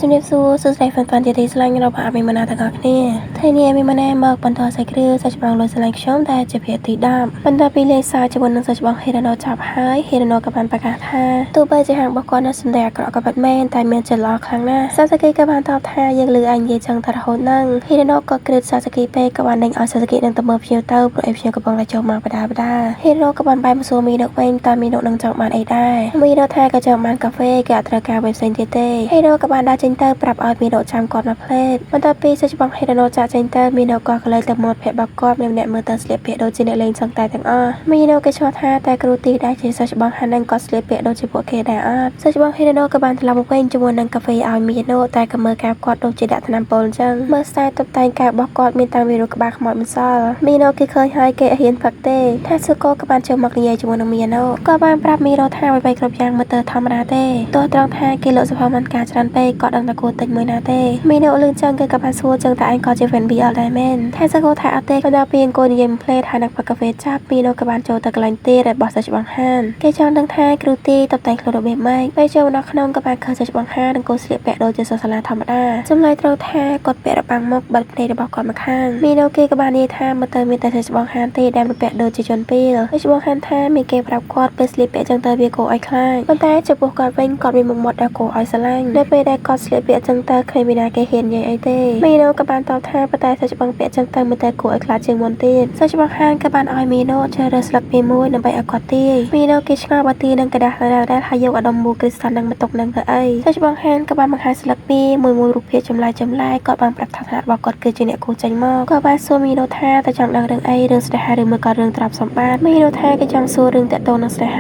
ជំរាបសួរសួស្តីហ្វានៗជាទីស្រឡាញ់របស់អភិមណាទាំងអស់គ្នាថ្ងៃនេះអភិមណាមកបន្តសាច់រឿងសាច់ច្បាំងលុយស្រឡាញ់ខ្ញុំដែលជាភាគទី10បន្ទាប់ពីលេងសើចជាមួយនឹងសាច់ច្បាំងហេរ៉ាណូចាប់ហើយហេរ៉ាណូក៏បានប្រកាសថាទោះបីជាហាងរបស់គាត់នៅសម្ដែងអាក្រក់ក៏ពិតមែនតែមានចិត្តល្អខ្លាំងណាស់សាសាគីក៏បានតបថាយើងលឺអញនិយាយចឹងតែរហូតហ្នឹងហេរ៉ាណូក៏ក្រឹតសាសាគីពេកក៏បានដេញឲ្យសាសាគីនឹងទៅមើលភ្ញៀវទៅព្រោះអីភ្ញៀវកំពុងតែចូលមកបដាបដាហេរ៉ាណូក៏បានបែរមកសួរមីណូវិញតើមីណូនឹងចង់បានអីដែរមីណូថាក៏ចង់បានកាហ្វេគេអត់ត្រូវការអ្វីផ្សេងទៀតទេហេរ៉ូក៏បានដើរចេញទៅប្រាប់ឲ្យមីណូចាំគាត់មកផ្លេតបន្ទាប់ពីសាច់បងហេរ៉ូចាក់ចេញទៅមីណូក៏ក្លែងទៅមាត់ភ័ក្ររបស់គាត់ម្នាក់ៗមើលទៅស្លៀកពាក់ដូចជាអ្នកលេងសង្តែទាំងអស់មីណូគេឆ្ងល់ថាតែគ្រូទីដែលជាសាច់បងហានឹងក៏ស្លៀកពាក់ដូចជាពួកគេដែរអត់សាច់បងហេរ៉ូក៏បានត្រឡប់មកវិញជាមួយនឹងកាហ្វេឲ្យមីណូតែក៏មើលកែវគាត់ដូចជាដាក់ថ្នាំពុលអញ្ចឹងមើលខ្សែតុបតែងកែវរបស់គាត់មានតាំងពីរូបក្បាលខ្មោចមិនសល់មីណូគេឃើញហើយគេហ៊ានផឹកទេថាស៊ូកូក៏បានចូលមកនិយាយជាមួយនឹងមីណូក៏បានប្រាប់មីណូថាអ្វីៗគ្រប់យ៉ាងមើលទៅធម្មតាទេទោះត្រង់ថាគេលក់សភៅមិនការច្រើនពេកក៏ដឹងតែគួរទិញមួយណាទេមីណូលឿនចឹងគេក៏បានសួរចឹងតែឯងក៏ជា fan BL ដែរមែនថាសកោថាអត់ទេក៏ដល់ពេលអង្គុយនិយាយមួយផ្លេតហើយនឹងផឹកកាហ្វេចាប់មីណូក៏បានចូលទៅកន្លែងទីរបស់សាច់បងហានគេចង់ដឹងថាគ្រូទីតបតែងខ្លួនរបៀបម៉េចពេលចូលមកដល់ក្នុងក៏បានឃើញសាច់បងហានអង្គុយស្លៀកពាក់ដូចជាសិស្សសាលាធម្មតាចម្លែកត្រូវថាគាត់ពាក់របាំងមុខបិទភ្នែករបស់គាត់មកខាងមីណូគេក៏បាននិយាយថាមើលទៅមានតែសាច់បងហានទេដែលមិនពាក់ដូចជាជនពីលសាច់បងហានថាមានគេប្រាប់គាត់ពេលស្លៀកពាក់ចឹងទៅវាគួរឲ្យខ្លាចប៉ុន្តែចំពោះគាត់វិញគាត់មានមុខមាត់ដែលគួរឲ្យស្រឡាញ់នៅពេលដែលគាត់ស្លៀកពាក់ចឹងទៅគ្មានណាគេហ៊ាននិយាយអីទេមីណូក៏បានតបថាប៉ុន្តែសាច់បងពាក់ចឹងទៅមើលទៅគួរឲ្យខ្លាចជាងមុនទៀតសាច់បងហានក៏បានឲ្យមីណូជ្រើសរើសស្លឹកពីមួយដើម្បីឲ្យគាត់ទាយមីណូគេឆ្ងល់បើទាយនឹងក្រដាសដែលហើយយកអាដុំមូលគ្រីស្តាល់នឹងមកទុកនឹងទៅអីសាច់បងហានក៏បានបង្ហាញស្លឹកពីមួយមួយរូបភាពចម្លែកចម្លែកគាត់បានប្រាប់ថាឋានៈរបស់គាត់គឺជាអ្នកគូចេញមកក៏បានសួរមីណូថាតើចង់ដឹងរឿងអីរឿងស្នេហាឬមួយក៏រឿងទ្រព្យសម្បត្តិមីណូថាគេចង់សួររឿងតាក់ទងនឹងស្នេហា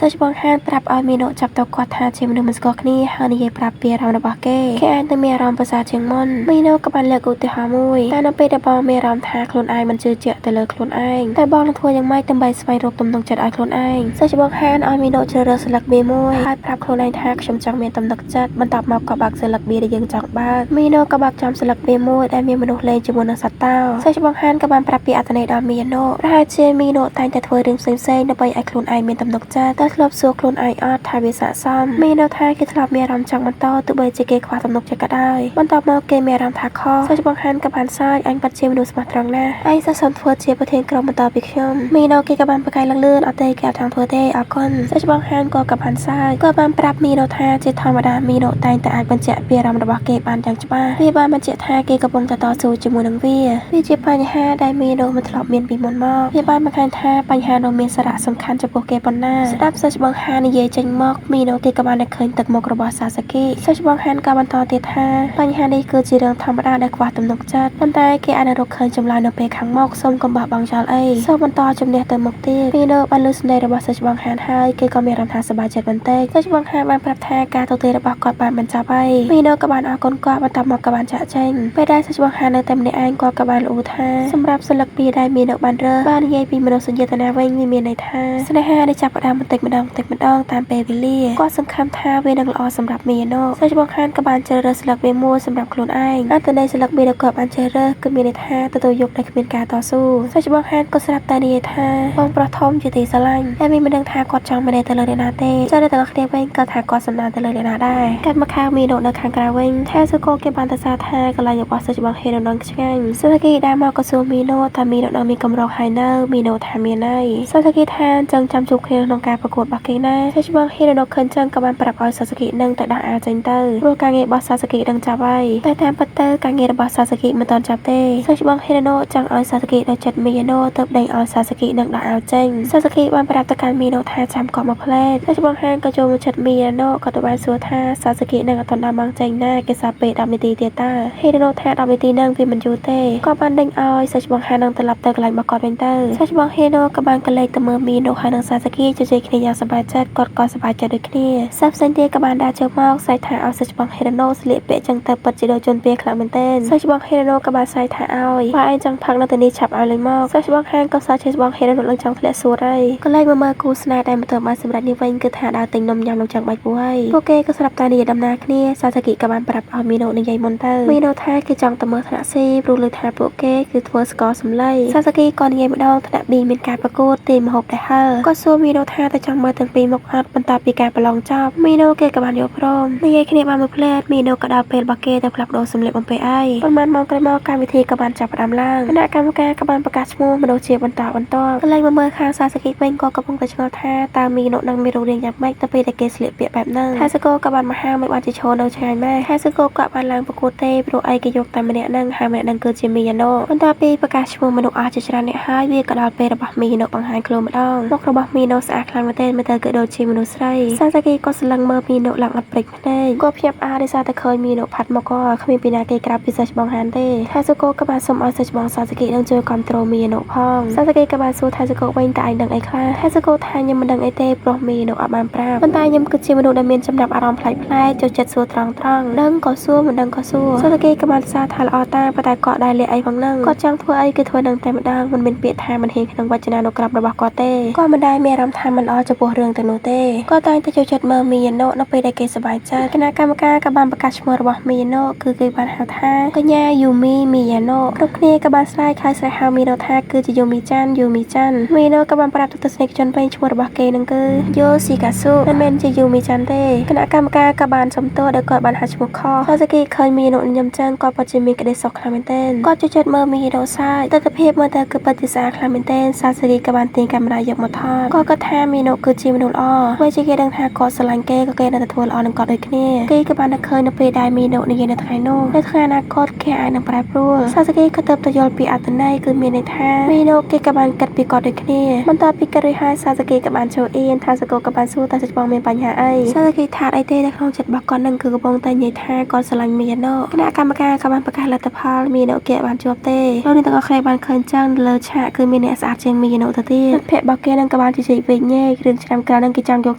សាច់បងហានប្រាប់ឲ្យមីណូចាប់ទៅគាត់ថាជាមនុស្សមិនស្គាល់គ្នាហើយនិយាយប្រាប់ពីអារម្មណ៍របស់គេគេអាចនឹងមានអារម្មណ៍ប្រសើរជាងមុនមីណូក៏បានលើកឧទាហរណ៍មួយតែនៅពេលដែលបងមានអារម្មណ៍ថាខ្លួនឯងមិនជឿជាក់ទៅលើខ្លួនឯងតែបងនឹងធ្វើយ៉ាងម៉េចដើម្បីស្វែងរកទំនុកចិត្តឲ្យខ្លួនឯងសាច់បងហានឲ្យមីណូជ្រើសរើសស្លឹកបៀមួយហើយប្រាប់ខ្លួនឯងថាខ្ញុំចង់មានទំនុកចិត្តបន្ទាប់មកក៏បើកស្លឹកបៀដែលយើងចង់បើកមីណូក៏បើកចំស្លឹកបៀមួយដែលមានមនុស្សលេងជាមួយនឹងសត្វតោសាច់បងហានក៏បានប្រាប់ពីអត្ថន័យដល់មីណូប្រហែលជាមីណូតែងតែធ្វើរឿងផ្សេងៗដើម្បីឲ្យខ្លួនឯងមានទំនុកចិត្តតែធ្លាប់សួរខ្លួនឯងអត់ថាវាស័ក្តិសមមីណូថាគេធ្លាប់មានអារម្មណ៍ចង់បន្តទោះបីជាគេខ្វះទំនុកចិត្តក៏ដោយបន្ទាប់មកគេមានអារម្មណ៍ថាខុសសាច់បងហានក៏បានសើចអញពិតជាមនុស្សស្មោះត្រង់ណាស់ឯងសោះសុំធ្វើជាប្រធានក្រុមបន្តពីខ្ញុំមីណូគេក៏បានប្រកែកលឿនអត់ទេគេអត់ចង់ធ្វើទេអរគុណសាច់បងហានក៏បានសើចក៏បានប្រាប់មីណូថាជាធម្មតាមីណូតែងតែអាចបញ្ជាក់ពីអារម្មណ៍របស់គេបានយ៉ាងច្បាស់វាបានបញ្ជាក់ថាគេកំពុងតែតស៊ូជាមួយនឹងវាវាជាបញ្ហាដែលមីណូមិនធ្លាប់មានពីមុនមកវាបានបង្ហាញថាបញ្ហានោះមានសារៈសំខាន់ចំពោះគេប៉ុណ្ណាស្ដាប់សាច់បងហាននិយាយចេញមកមីណូគេក៏បាននឹកឃើញទឹកមុខរបស់សាសាគីសាច់បងហានក៏បន្តទៀតថាបញ្ហានេះគឺជារឿងធម្មតាដែលខ្វះទំនុកចិត្តប៉ុន្តែគេអាចនឹងរកឃើញចម្លើយនៅពេលខាងមុខសូមកុំបោះបង់ចោលអីសូមបន្តជំនះទៅមុខទៀតមីណូបានលើសម្ដីរបស់សាច់បងហានហើយគេក៏មានអារម្មណ៍ថាសប្បាយចិត្តបន្តិចសាច់បងហានបានប្រាប់ថាការទូទាត់របស់គាត់បានបញ្ចប់ហើយមីណូក៏បានអរគុណគាត់បន្ទាប់មកក៏បានចាក់ចេញពេលដែលសាច់បងហាននៅតែម្នាក់ឯងគាត់ក៏បានលូថាសម្រាប់ស្លឹកពីដែលមីណូបានរើសបាននិយាយពីមនុស្សសញ្ចេតនាវិញវាមានន័យថាស្នេហាដែលចាប់ផ្ដើមបន្តិចម្ដងបន្តិចម្ដងតាមពេលវេលាគាត់សង្ឃឹមថាវានឹងល្អសម្រាប់មីណូសាច់បងហានក៏បានជ្រើសរើសស្លឹកវាមួយសម្រាប់ខ្លួនឯងអត្ថន័យស្លឹកវាដែលគាត់បានជ្រើសរើសគឺមានន័យថាទទួលយកដោយគ្មានការតស៊ូសាច់បងហានក៏ស្រាប់តែនិយាយថាបងប្រុសធំជាទីស្រឡាញ់តែមីមិនដឹងថាគាត់ចង់មានន័យទៅលើអ្នកណាទេចុះនៅទាំងអស់គ្នាវិញក៏ថាគាត់សំដៅទៅលើអ្នកណាដែរកាត់មកខាងមីណូនៅខាងក្រៅវិញថាសុកគេបានទៅសារថាកន្លែងរបស់សាច់បងហេរណងឆ្ងាញ់សាសាគីដែលមកក៏សួរមីណូថាមីណូនឹងមានកម្រងហើយនៅមីណូថាមានហើយសាសាគីថាចឹងចាំជួបគ្នាក្នុងការប្រកួតរបស់គេណាសាច់បងហេរណងឃើញចឹងក៏បានប្រាប់ឲ្យសាសាគីនឹងទៅដោះអាវចេញទៅព្រោះការងាររបស់សាសាគីនឹងចាប់ហើយតែតាមពិតទៅការងាររបស់សាសាគីមិនទាន់ចាប់ទេសាច់បងហេរណូចង់ឲ្យសាសាគីដល់ចិត្តមីណូទៅដេញឲ្យសាសាគីនឹងដោះអាវចេញសាសាគីបានប្រាប់ទៅកាន់មីណូថាចាំគាត់មកផ្លែតសាច់បងហានក៏ចូលមកចិត្តមីណូក៏ទៅបានសួរថាសាសាគីនឹងអត់ទាន់ដល់ម៉ោងចេញណាគេសាពេល10នាទីទៀតតើហេរណូថា10នាទីនឹងវាមិនយូរទេក៏បានដេញឲ្យសាច់បងហាននឹងត្រឡប់ទៅកន្លែងរបស់គាត់វិញទៅសាច់បងហេរណូក៏បានកលេចទៅមើលមីណូហើយនឹងសាសាគីជជែកគ្នាយ៉ាងសប្បាយចិត្តគាត់ក៏សប្បាយចិត្តដូចគ្នាសិស្សផ្សេងទៀតក៏បានដើរចូលមកស្រែកថាឲ្យសាច់បងហេរណូស្លៀកពាក់ចឹងទៅពិតជាដូចជនពៀខ្លាំងមែនទែនសាច់បងហេរ រ៉ូក៏បានស្រែកថាឲ្យបើឯងចង់ផឹកនៅទីនេះឆាប់ឲ្យលុយមកសិស្សច្បងហាងក៏សើជេរច្បងហេរ៉ូឡើងចង់ធ្លាក់សួរហើយកន្លែងមកមើលគូស្នេហ៍ដែលមិនទាន់បានសម្រេចនេះវិញគឺថាដើរទិញនំញ៉ាំនឹងចង់បាច់ពោះហើយពួកគេក៏ស្រាប់តែនិយាយដំណើរគ្នាសាសាគីក៏បានប្រាប់ឲ្យមីណូនិយាយមុនទៅមីណូថាគេចង់ទៅមើលថ្នាក់ C ព្រោះលើថាពួកគេគឺធ្វើស្ករសម្លៃសាសាគីក៏និយាយម្ដងថ្នាក់ B មានការប្រកួតទាញម្ហូបដែលហើក៏សួរមីណូថាតើចង់មើលទាំងពីរមុខអត់បន្ទាប់ពីការប្រឡងចប់មីណូគេក៏បានយល់ព្រមនិយាយគ្នាបានមួយភ្លែតមីណូក៏ដល់ពេលរបស់គេទៅផ្លាស់ប្ដូរសម្លៀកបំពាក់អីប៉ុន្មានម៉ោងក្រោយមកកម្មវិធីក៏បានចាប់ផ្ដើមឡើងគណៈកម្មការក៏បានប្រកាសឈ្មោះមនុស្សជាបន្តបន្ទាប់កន្លែងមកមើលខាងសាសាគីវិញក៏កំពុងតែឆ្ងល់ថាតើមីណូនឹងមានរូបរាងយ៉ាងម៉េចទៅពេលដែលគេស្លៀកពាក់បែបហ្នឹងថាសកូក៏បានមកហាមិនបានជាឈរនៅឆ្ងាយម៉េះថាសកូក៏បានឡើងប្រកួតទេព្រោះអីគេយកតែម្នាក់ហ្នឹងហើយម្នាក់ហ្នឹងគឺជាមីណូបន្ទាប់ពីប្រកាសឈ្មោះមនុស្សអស់ជាច្រើនអ្នកហើយវាក៏ដល់ពេលរបស់មីណូបង្ហាញខ្លួនម្ដងមុខរបស់មីណូស្អាតខ្លាំងមែនទែនមើលទៅគឺដូចជាមនុស្សស្រីសាសាគីក៏សន្លឹងមើលមីណូឡើងអត់ព្រិចភ្នែកក៏ភ្ញាក់ផ្អើលដោយសារតែឃើញមីណូផាត់មកក៏គ្មានពីណាគេក្រៅពីសិស្សច្បងហានទេថាសកូក៏បានសុំឲ្យសិស្សច្បងសាសាគីនឹងជួយគ្រប់គ្រងមីណូផងសាសាគីក៏បានសួរថាសកូវិញតើឯងដឹងអីខ្លះថាសកូថាខ្ញុំមិនដឹងអីទេព្រោះមីណូអត់បានប្រាប់ប៉ុន្តែខ្ញុំគឺជាមនុស្សដែលមានចំណាប់អារម្មណ៍ប្លែកៗចូលចិត្តសួរត្រង់ដឹងក៏សួរមិនដឹងក៏សួរសាសាគីក៏បានសារថាល្អតាប៉ុន្តែគាត់ដែរលាក់អីផងនឹងគាត់ចង់ធ្វើអីគឺធ្វើនឹងតែម្ដងមិនមានពាក្យថាមិនហ៊ានក្នុងវចនានុក្រមរបស់គាត់ទេគាត់មិនដែលមានអារម្មណ៍ថាមិនល្អចំពោះរឿងទាំងនោះទេគាត់តែងតែចូលចិត្តមើលមីណូនៅពេលដែលគេសប្បាយចិត្តគណៈកម្មការក៏បានប្រកាសឈ្មោះរបស់មីណូគឺគេបានហៅថាកញ្ញាយូមីមីយ៉ាណូគ្រប់គ្នាក៏បានស្រែកហើយស្រែកហៅមីណូថាគឺជាយូមីចាន់យូមីចាន់មីណូក៏បានប្រាប់ទៅទស្សនិកជនវិញឈ្មោះរបស់គេនឹងគឺយូស៊ីកាស៊ូមិនមែនជាយូមីចាន់ទេគណៈកម្មការក៏បានសុំទោសដែលគាត់បានហៅឈ្មោះខុសសាសាគីឃើញមីណូញឹមចឹងគាត់ពិតជាមានក្តីសុខខ្លាំងមែនទែនគាត់ចូលចិត្តមើលមីណូសើចទស្សនភាពមើលទៅគឺពិតជាស្អាតខ្លាំងមែនទែនសាសាគីក៏បានទាញកាមេរ៉ាយកមកថតគាត់ក៏ថាមីណូគឺជាមនុស្សល្អបើជាគេដឹងថាគាត់ស្រឡាញ់គេក៏គេនៅតែធ្វើល្អនឹងគាត់ដូចគ្នាគេក៏បាននឹកឃើញនៅពេលដែលមីណូនិយាយនៅថ្ងៃនោះនៅថ្ងៃអនាគតគេអាចនឹងប្រែប្រួលសាសាគីក៏ទៅទៅយល់ពីអត្ថន័យគឺមានន័យថាមីណូគេក៏បានគិតពីគាត់ដូចគ្នាបន្ទាប់ពីគិតរួចហើយសាសាគីក៏បានចូលអៀនថាសកូក៏បានសួរតើសិស្សបងមានបញ្ហាអីសាសាគីថាអីទេនៅក្នុងចិត្តរបស់គាត់នឹងគឺកំពុងតែនិយាយថាគាត់ស្រឡាញ់មីណូគណៈកម្មការក៏បានប្រកាសលទ្ធផលមីណូគេបានជាប់ទេលោកអ្នកទាំងអស់គ្នាបានឃើញចឹងលើឆាកគឺមានអ្នកស្អាតជាងមីណូទៅទៀតមិត្តភក្តិរបស់គេនឹងក៏បានជជែកវែកញែករឿងឆ្នាំក្រោយនឹងគេចង់យក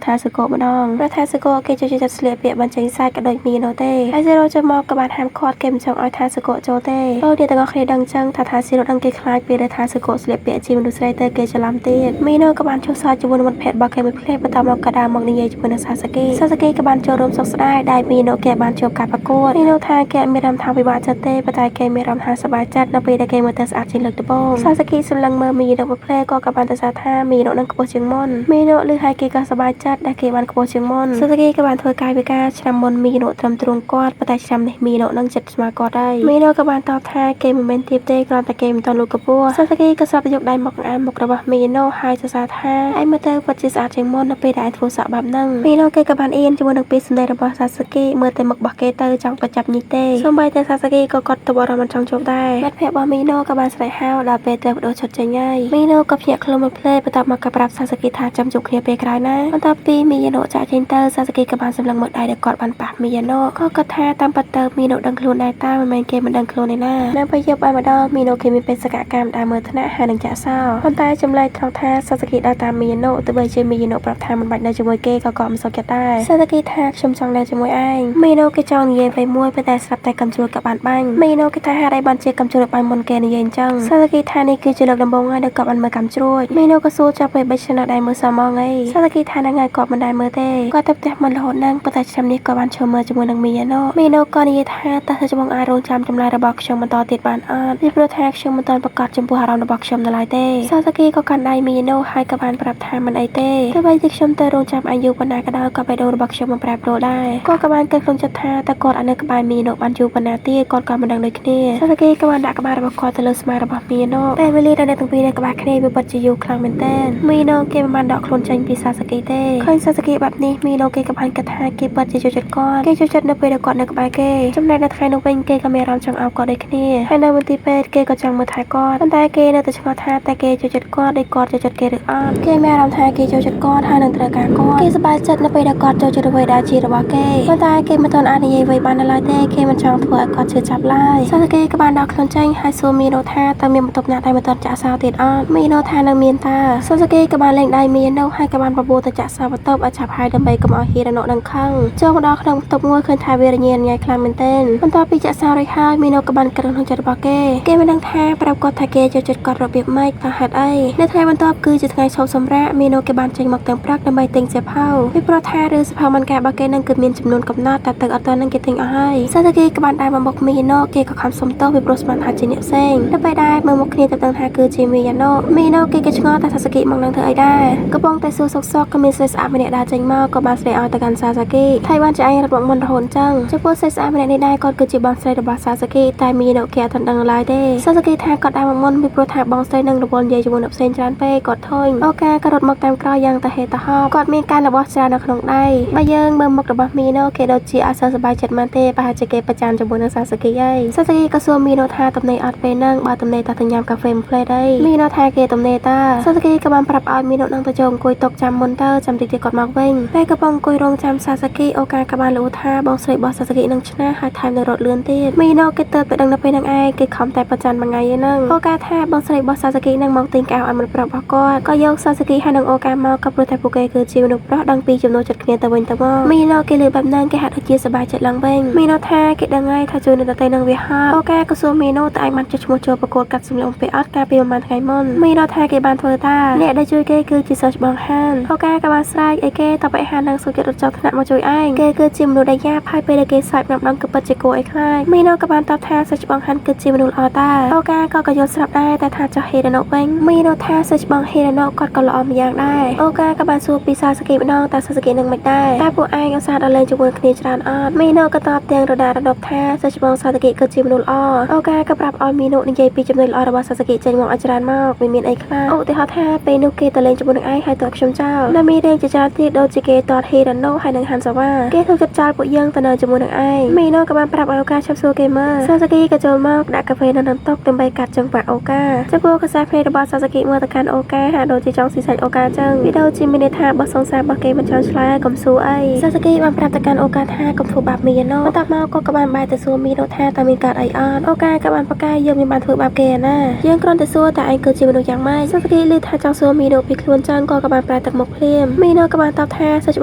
ថាសកូម្ដងព្រោះថាសកូគេចូលចិត្តស្លៀកពាក់បញ្ចេញសាច់ក៏ដូចមីណូទេហើយសេរ៉ូចូលមកក៏បានហាមឃាត់គេមិនចង់ឲ្យថាសកូចូលទេលោកអ្នកទាំងអស់គ្នាដឹងចឹងថាថាសេរ៉ូដឹងគេខ្លាចពេលដែលថាសកូស្លៀកពាក់ជាមនុស្សស្រីទៅគេច្រឡំទៀតមីណូក៏បានចូលសើចជាមួយមិត្តភក្តិរបស់គេមួយភ្លែតបន្តមកក៏ដើរមកនិយាយជាមួយនឹងសាសាគីសាសាគីក៏បានចូលរួមសុខស្ដាយដែលមីណូគេបានជួបការប្រកួតមីណូថាគេមានអារម្មណ៍ថាពិបាកចិត្តទេប៉ុន្តែគេមានអារម្មណ៍ថាសប្បាយចិត្តនៅពេលដែលគេមើលទៅស្អាតជាងលើកដំបូងសាសាគីសម្លឹងមើលមីណូមួយភ្លែតក៏បានទៅសារថាមីណូនឹងខ្ពស់ជាងមុនមីណូឮហើយគេក៏សប្បាយចិត្តដែលគេបានខ្ពស់ជាងមុនសាសាគីក៏បានធ្វើកាយវិការឆ្នាំមុនមីណូត្រឹមទ្រូងគាត់ប៉ុន្តែឆ្នាំនេះមីណូនឹងចិត្តស្មើគាត់ហើយមីណូក៏បានតបថាគេមិនមែនទៀបទេគ្រាន់តែគេមិនទាន់លូតកម្ពស់សាសាគីក៏ស្រាប់តែយកដៃមកអានមុខរបស់មីណូហើយសរសើរថាឯងមើលទៅពិតជាស្អាតជាងមុននៅពេលដែលឯងធ្វើសក់បែបហ្នឹងមីណូគេក៏បានអៀនជាមួយនឹងពាក្យសម្ដីរបស់សាសាគីមើលតែមុខរបស់គេទៅចង់ទៅចាប់ញីទេសូម្បីតែសាសាគីក៏គាត់ទៅអារម្មណ៍មិនចង់ជួបដែរមិត្តភក្តិរបស់មីណូក៏បានស្រែកហៅដល់ពេលទៅបដូរឈុតចេញហើយមីណូក៏ភ្ញាក់ខ្លួនមួយភ្លែតបន្ទាប់មកក៏ប្រាប់សាសាគីថាចាំជួបគ្នាពេលក្រោយណាបន្ទាប់ពីមីណូចាក់ចេញទៅសាសាគីក៏បានសម្លឹងមើលដៃដែលគាត់បានប៉ះមីណូក៏គាត់ថាតាមពិតទៅមីណូដឹងខ្លួនដែរតើមិនមែនគេមិនដឹងខ្លួនទេណានៅពេលយប់បានមកដល់មីណូគេមានបេសកកម្មដើរមើលថ្នាក់ហើយនឹងចាក់សោប៉ុន្តែចម្លែកត្រង់ថាសាសាគីដើរតាមមីណូទោះបីជាមីណូប្រាប់ថាមិនបាច់នៅជាមួយគេក៏គាត់មិនសុខចិត្តដែរសាសាគីថាខ្ញុំចង់នៅជាមួយឯងមីណូគេចង់និយាយអ្វីមួយប៉ុន្តែស្រាប់តែកំជ្រួលក៏បានបាញ់មីណូគេថាហេតុអីបានជាកំជ្រួលបាញ់មុនគេនិយាយអញ្ចឹងសាសាគីថានេះគឺជាលើកដំបូងហើយដែលគាត់បានមើលកំជ្រួចមីណូក៏សួរចាប់ពេល3ឆ្នាំដែរមើលសមងអីសាសាគីថាហ្នឹងហើយគាត់មិនដែលមើលទេគាត់ទៅផ្ទះមិនរហូតហ្នឹងប៉ុន្តែឆ្នាំនេះគាត់បានឈរមើលជាមួយនឹងមីណូមីណូក៏និយាយថាតើសិស្សបងអាចរងចាំចម្លើយរបស់ខ្ញុំបន្តទៀតបានអត់ពីព្រោះថាខ្ញុំមិនទាន់ប្រកាសចំពោះអារម្មណ៍របស់ខ្ញុំនៅឡើយទេសាសាគីក៏កាន់ដៃមីណូហើយក៏បានប្រាប់ថាមិនអីទេទោះបីជាខ្ញុំទៅរងចាំអាយុប៉ុណ្ណាក៏ដោយក៏បេះដូងរបស់ខ្ញុំមិនប្រែប្រួលដែរគាត់ក៏បានគិតក្នុងចិត្តថាតើគាត់អាចនៅក្បែរមីណូបានយូរប៉ុណ្ណាទៀតគាត់ក៏មិនដឹងដូចគ្នាសាសាគីក៏បានដាក់ក្បាលរបស់គាត់ទៅលើស្មារបស់មីណូពេលវេលាដែលអ្នកទាំងពីរនៅក្បែរគ្នាវាពិតជាយូរខ្លាំងមែនទែនមីណូគេមិនបានដកខ្លួនចេញពីសាសាគីទេឃើញសាសាគីបែបនេះមីណូគេក៏បានគិតថាគេពិតជាចូលចិត្តគាត់គេចូលចិត្តនៅពេលដែលគាត់នៅក្បែរគេចំណែកនៅថ្ងៃនោះវិញគេក៏មានអារម្មណ៍ចង់អោបគាត់ដូចគ្នាហើយនៅមន្ទីរពេទ្យគេក៏ចង់មើលថែគាត់ប៉ុន្តែគេនៅតែឆ្ងល់ថាតើគេចូលចិត្តគាត់ដូចគាត់ចូលចិត្តគេឬអត់គេមានអារម្មណ៍ថាគេចូលចិត្តគាត់ហើយនឹងត្រូវការគាត់គេសប្បាយចិត្តនៅពេលដែលគាត់ចូលចិត្តអ្វីដែលជារបស់គេប៉ុន្តែគេមិនទាន់អាចនិយាយអ្វីបាននៅឡើយទេគេមិនចង់ធ្វើឲ្យគាត់ឈឺចាប់ឡើយសាសាគីក៏បានដកខ្លួនចេញហើយសួរមីណូថាតើមានបន្ទប់ណាដែលមិនទាន់ចាក់សោទៀតអត់មីណូថានៅមានតើសាសាគីក៏បានលេងដៃមីណូហើយក៏បានបបួលទៅចាក់សោបន្ទប់ឲ្យឆាប់ហើយដើម្បីកុំឲ្យហ៊ីរ៉ាណូនឹងខឹងចូលមកដល់ក្នុងបន្ទប់មួយឃើញថាវារញ៉េរញ៉ៃខ្លាំងមែនទែនបន្ទាប់ពីចាក់សោរួចហើយមីណូ ណូក៏បានគិតក្នុងចិត្តរបស់គេគេមិនដឹងថាប្រាប់គាត់ថាគេចូលចិត្តគាត់របៀបម៉េចថាហេតុអីនៅថ្ងៃបន្ទាប់គឺជាថ្ងៃឈប់សម្រាកមីណូគេបានចេញមកទាំងព្រឹកដើម្បីទិញសៀវភៅពីព្រោះថារឿងសៀវភៅមិនការរបស់គេនឹងគឺមានចំនួនកំណត់តែទៅអត់ទាន់នឹងគេទិញអស់ហើយសាសាគីក៏បានដើរមកមុខមីណូគេក៏ខំសុំទោសពីព្រោះស្មានថាជាអ្នកផ្សេងនៅពេលដែលមើលមុខគ្នាទៅដឹងថាគឺជាមីយ៉ាណូមីណូគេក៏ឆ្ងល់តែសាសាគីមកនឹងធ្វើអីដែរកំពុងតែសួរសុកសុកក៏មានស្រីស្អាតម្នាក់ដើរចេញមកក៏បានស្រីឲ្យទៅកាន់សាសាគីថៃបានជាឯងរត់មកមុនរហូតចឹងចំពោះស្រីស្អាតម្នាក់នេះដែរគាត់គឺជាបងស្រីរបស់សាសាគីតែមីណូគេអត់ទាន់ដឹងឡើយទេសាសាគីថាគាត់ដើរមកមុនពីព្រោះថាបងស្រីនឹងរវល់និយាយជាមួយអ្នកផ្សេងច្រើនពេកគាត់ធុញអូកាក៏រត់មកតាមក្រោយយ៉ាងតាហេតាហោគាត់មានការរបស់ច្រើននៅក្នុងដៃបើយើងមើលមុខរបស់មីណូគេដូចជាអត់សូវសប្បាយចិត្តមែនទេប្រហែលជាគេប្រច័នជាមួយនឹងសាសាគីហើយសាសាគីក៏សួរមីណូថាទំនេរអត់ពេលហ្នឹងបើទំនេរតើទៅញ៉ាំកាហ្វេមួយផ្លេតអីមីណូថាគេទំនេរតើសាសាគីក៏បានប្រាប់ឲ្យមីណូនឹងទៅចូលអង្គុយតុចាំមុនទៅចាំតិចទៀតគាត់មកវិញពេលកំពុងអង្គុយរងចាំសាសាគីអូកាក៏បានលូថាបងស្រីរបស់សាសាគីនឹងឆ្នះហើយថែមនៅរត់លឿនទៀតមីណូគេទៅទៅដឹងនៅពេលហ្នឹងឯងគេខំតែប្រច័នមួយថ្ងៃហ្នឹងអូកាថាបងស្រីរបស់សាសាគីនឹងមកទិញកៅឲ្យមនុស្សប្រុសរបស់គាត់ក៏យកសាសាគីហើយនឹងអូកាមកក៏ព្រោះតែពួកគេគឺជាមនុស្សប្រុសដឹងពីចំណូលចិត្តគ្នាទៅវិញទៅមកមីណូគេលើបែបហ្នឹងគេហាក់ដូចជាសប្បាយចិត្តឡើងវិញមីណូថាគេដឹងហើយថាជួយនៅដទៃនឹងវាហត់អូកាក៏សួរមីណូតើឯងបានចុះឈ្មោះចូលប្រកួតកាត់សម្លៀកបំពាក់អត់កាលពីប្រហែលថ្ងៃមុនមីណូថាគេបានធ្វើតាអ្នកដែលជួយគេគឺជាសិស្សច្បងហានអូកាក៏បានស្រែកអីគេតបឲ្យហាននឹងសុខចិត្តរត់ចោលថ្នាក់មកជួយឯងគេគឺជាមនុស្សដែលយ៉ាប់ហើយពេលដែលគេសើចម្ដងគឺពិតជាគួរឲ្យខ្លាចមីណូក៏បានតបថាសិស្សច្បងហានគឺជាមនុស្សល្អតាអូកាក៏យល់ស្រាប់ដែរតែថាចោះហេរ៉ាណូវិញមីណូថាសិស្សច្បងហេរ៉ាណូគាត់ក៏ល្អម្យ៉ាងដែរអូកាក៏បានសួរពីសាសាគីម្ដងតើសាសាគីនឹងមិនដែរតែពួកឯងឧស្សាហ៍ដល់លេងជាមួយគ្នាច្រើនអត់មីណូក៏តបទាំងរដារដប់ថាសិស្សច្បងសាសាគីគឺជាមនុស្សល្អអូកាក៏ប្រាប់ឲ្យមីណូនិយាយពីចំណុចល្អរបស់សាសាគីចេញមកឲ្យច្រើនមកមិនមានអីខ្លះឧទាហរណ៍ថាពេលនោះគេទៅលេងជាមួយនឹងឯងហើយតើខ្ញុំចោលនៅមានរឿងជាច្រើនទៀតដូចជាគេតតហេរ៉ាណូហើយនិងហាន់សាវ៉ាគេធ្វើចិត្តចោលពួកយើងទៅនៅជាមួយនឹងឯងមីណូក៏បានប្រាប់ឲ្យអូកាឈប់សួរគេមើលសាសាគីក៏ចូលមកដាក់កាហ្វេនៅនឹងតុដើម្បីកាត់ចង្វាក់អូកាចំពោះកសែភ្នែករបស់សាសាគីមើលទៅកាន់អូកាហាក់ដូចជាចង់ស៊ីសាច់អូកាចឹងវាដូចជាមានន័យថាបើសង្សាររបស់គេមិនចង់ឆ្លើយឲ្យកុំសួរអីសាសាគីបានប្រាប់ទៅកាន់អូកាថាកុំធ្វើបាបមីណូបន្ទាប់មកក៏បានបែរទៅសួរមីណូថាតើមានកើតអីអត់អូកាក៏បានប្រកាសយើងមានបានធ្វើបាបគេណាយើងគ្រាន់តែសួរតើឯងគឺជាមនុស្សយ៉ាងម៉េចសាសាគីឮថាចង់សួរមីណូពីខ្លួនចឹងក៏បានប្រែទឹកមុខភ្លាមមីណូក៏បានតបថាសិស្សច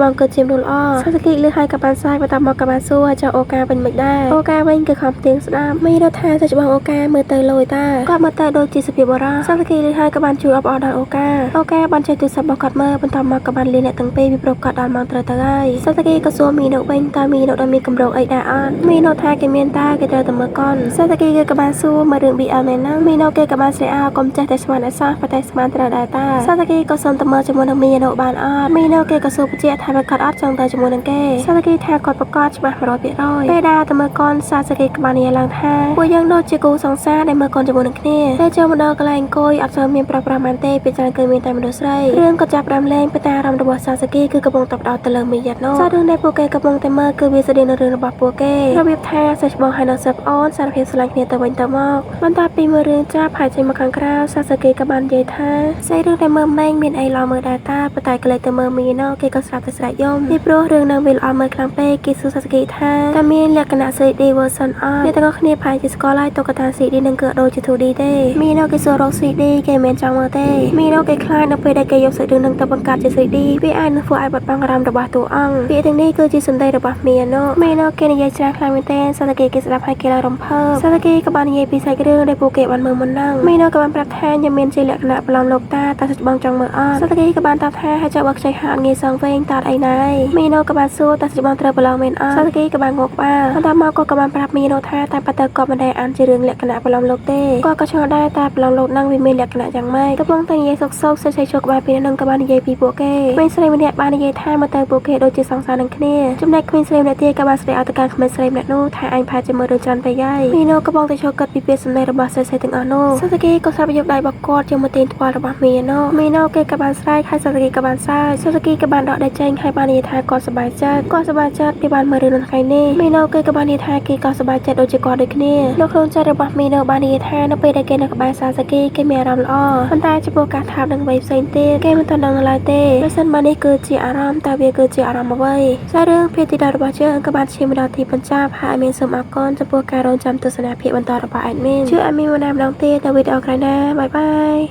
្បងគឺជាមនុស្សល្អសាសាគីឮហើយក៏បានសើចបន្ទាប់មកក៏បានសួរឲ្យចៅអូកាវិញមិនដែរអូកាវិញគឺខំផ្ទៀងស្ដាប់មីណូថាសិស្សច្បងអូកាមើលទៅលយតាគាត់មើលទៅដូចជាសុភាពបុរសសាសាគីឮហើយក៏បានជួយអបអរដល់អូកាអូកាបានចេះទូរស័ព្ទរបស់គាត់មើលបន្ទាប់មកក៏បានលាអ្នកទាំងពីរពីព្រោះគាត់ដល់ម៉ោងត្រូវទៅហើយសាសាគីក៏សួរមីណូវិញតើមីណូដល់មានកម្រងអីដែរអត់មីណូថាគេមានតាគេត្រូវតែមើលកុនសាសាគីគេក៏បានសួរមើលរឿង BL មែនហ្នឹងមីណូគេក៏បានស្រែកអោកុំចេះតែស្មានឲ្យសោះប៉ុន្តែស្មានត្រូវដែរតាសាសាគីក៏សុំទៅមើលជាមួយនឹងមីណូបានអត់មីណូគេក៏សួរបញ្ជាក់ថាបើគាត់អត់ចង់ទៅជាមួយនឹងគេសាសាគីថាគាត់ប្រកាសច្បាស់100%ពេលដើរទៅមើលកុនសាសាគីក៏បាននិយាយឡើងថាពួកយើងដូចជាគូសង្សារដែលមើលកុនជាមួយនឹងគ្នាពេលចូលមកដល់កន្លែងអង្គុយអត់សូវមានប្រុសប្រាស់បានទេពេលច្រើនគឺមានតែមនុស្សស្រីរឿងក៏ចាប់ផ្ដើមលេងប៉ុន្តែអារម្មណ៍របស់សាសាគីគឺកំពុងតបដោតទៅលើមីយ៉ាណូសារឿងដែលពួកគេកំពុងតែមើលគឺវាស្តៀងនឹងរឿងរបស់ពួកគេរបៀបថាសិស្សច្បងហើយនិងសិស្សប្អូនសារភាពស្រឡាញ់គ្នាទៅវិញទៅមកបន្ទាប់ពីមើលរឿងចាប់ហើយចេញមកខាងក្រៅសាសាគីក៏បាននិយាយថាស្អីរឿងដែលមើលម៉េងមានអីល្អមើលដែរតាប៉ុន្តែក៏លេចទៅមើលមីណូគេក៏ស្រាប់តែស្រែកយំពីព្រោះរឿងនឹងវាល្អមើលខ្លាំងពេកគេសួរសាសាគីថាតើមានលក្ខណៈ 3D version អត់អ្នកទាំងអស់គ្នាប្រហែលជាស្គាល់ហើយតុក្កតា 3D នឹងគឺដូចជា 2D ទេមីណូគេសួររក 3D គេមិនមែនចង់មើលទេមីណូគេខ្លាចនៅពេលដែលគេយកសាច់រឿងនឹងទៅបង្កើតជា 3D វាអាចនឹងធ្វើឲ្យបាត់បង់អារម្មណ៍របស់តួអង្គពាក្យទាំងនេះគឺជាសម្ដីរបស់មីណូមីណូគេនិយាយច្រើនខ្លាំងមែនទែនសាសាគីគេស្ដាប់ហើយគេឡើងរំភើបសាសាគីក៏បាននិយាយពីសាច់រឿងដែលពួកគេបានមើលមុនហ្នឹងមីណូក៏បានប្រាប់ថាខ្ញុំមានជាលក្ខណៈប្រឡំលោកតាតើសាច់បងចង់មើលអត់សាសាគីក៏បានតបថាហើយចៅបើខ្ចីហាក់ងាយសងវិញតើអីណៃមីណូក៏បានសួរតើសាច់បងត្រូវប្រឡងមែនអត់សាសាគីក៏បានងក់ក្បាលបន្ទាប់មកក៏បានប្រាប់មីណូថាតែប៉តើគាត់មិនដែលអានជារឿងលក្ខណៈប្រឡំលោកទេគាត់ក៏ឆ្ងល់ដែរតើប្រឡំលោកហ្នឹងវាមានលក្ខណៈយ៉ាងម៉េចកំពុងតែនិយាយសុកសុកស្រីចូលក្បែរពីនឹងក៏បាននិយាយពីពួកគេក្មេងស្រីម្នាក់បាននិយាយថាមើលទៅពួកគេដូចជាសង្សារនឹងគ្នាចំណែកក្មេងស្រីម្នាក់ទៀតក៏បានស្ដីឲ្យទៅកាន់ក្មេងស្រីម្នាក់នោះថាអញផាជាមើលរឿងច្រើនពេកហើយមីណូកំពុងតែចូលគិតពីពាក្យសម្ដីរបស់ស្រីៗទាំងអស់នោះសាសាគីក៏ស្រាប់យកដៃរបស់គាត់យកមកទាញថ្ពាល់របស់មីណូមីណូគេក៏បានស្រែកហើយសាសាគីក៏បានសើចសាសាគីក៏បានដកដៃចេញហើយបាននិយាយថាគាត់សប្បាយចិត្តគាត់សប្បាយចិត្តពីបានមើលរឿងនៅថ្ងៃនេះមីណូគេក៏បាននិយាយថាគេក៏សប្បាយចិត្តដូចជាគាត់ដូចគ្នានៅក្នុងចិត្តរបស់មីណូបាននិយាយថានៅពេលដែលគេនៅក្បែរសាសាគីគេមានអារម្មណ៍ល្អប៉ុន្តែចំពោះការថាបនឹងអ្វីផ្សេងទៀតគេមិនទាន់ដឹងនៅឡើយទេប្រសិនបើនេះគឺជាអារម្មណ៍តើវាគឺជាអារម្មណ៍អ្វីសាររឿងភាគទី10របស់យើងក៏បានឈានមកដល់ទីបញ្ចប់ហើយមានសូមអរគុណចំពោះការរងចាំទស្សនាភាគបន្តរបស់ admin ជួយ admin ម្ដងទៀតនៅវីដេអូក្រោយណាបាយបាយ។